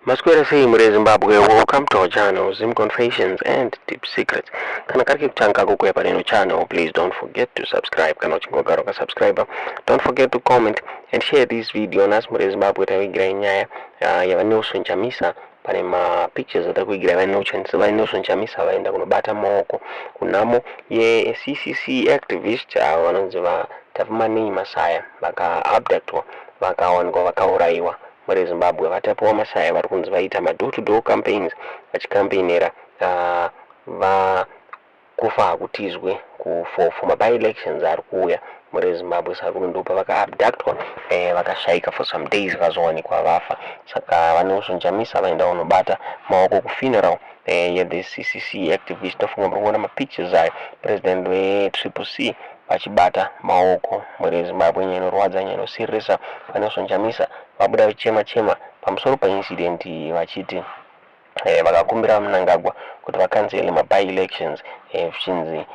Maswera sei muri Zimbabwe? Welcome to our channel, Zim Confessions and Deep Secrets. Kana kari kekutanga kukuya paneno channel, please don't forget to subscribe. Kana uchinge wagara ukasubscribe, don't forget to comment and share this video. Nhasi muri Zimbabwe tavigirai nyaya yavaNelson Chamisa. Pane mapictures atakuigirai vaNelson Chamisa vaenda kunobata maoko kunhamo yeCCC activist avo vanonzi vaTapfumaneyi Masaya, vakaabductwa, vakawanikwa vakaurayiwa. Muri Zimbabwe, vaTapiwa Masaya vari kunzi vaita madoor to door campaigns vachicampaignera vaKufa Hakutizwe for maby-elections ari kuuya muri Zimbabwe. Saka kuti ndopa vakaabductwa, vakashayika for some days, vakazowanikwa vafa. Saka vaNelson Chamisa vaenda kunobata maoko kufuneral yethe CCC activist. Tofunga muri kuona mapictures ayo, president weTriple C vachibata maoko. Muri Zimbabwe, nyaya inorwadza, nyaya inosiririsa. VaNelson Chamisa vabuda vachichema chema pamusoro paincident iyi, vachiti vakakumbira Mnangagwa kuti vacancele maby-elections, zvichinzi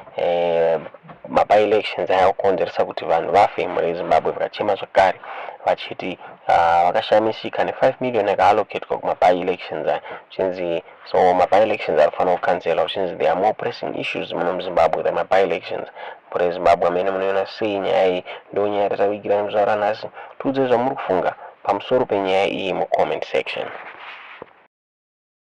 maby-elections aya kukonzeresa kuti vanhu vafe. Muri Zimbabwe, vakachema zvakare vachiti vakashamisika ne5 million yakaallocatwa kumaby-elections aya, zvichinzi so maby-elections ari kufanira kucancela, zvichinzi there are more pressing issues muno muZimbabwe than maby-elections. Muri Zimbabwe, amene munoona sei nyaya iyi? Ndo nyaya yatatavigira muzuva ranhasi. Tiudzei zvamuri kufunga pamusoro penyaya iyi mucomment section.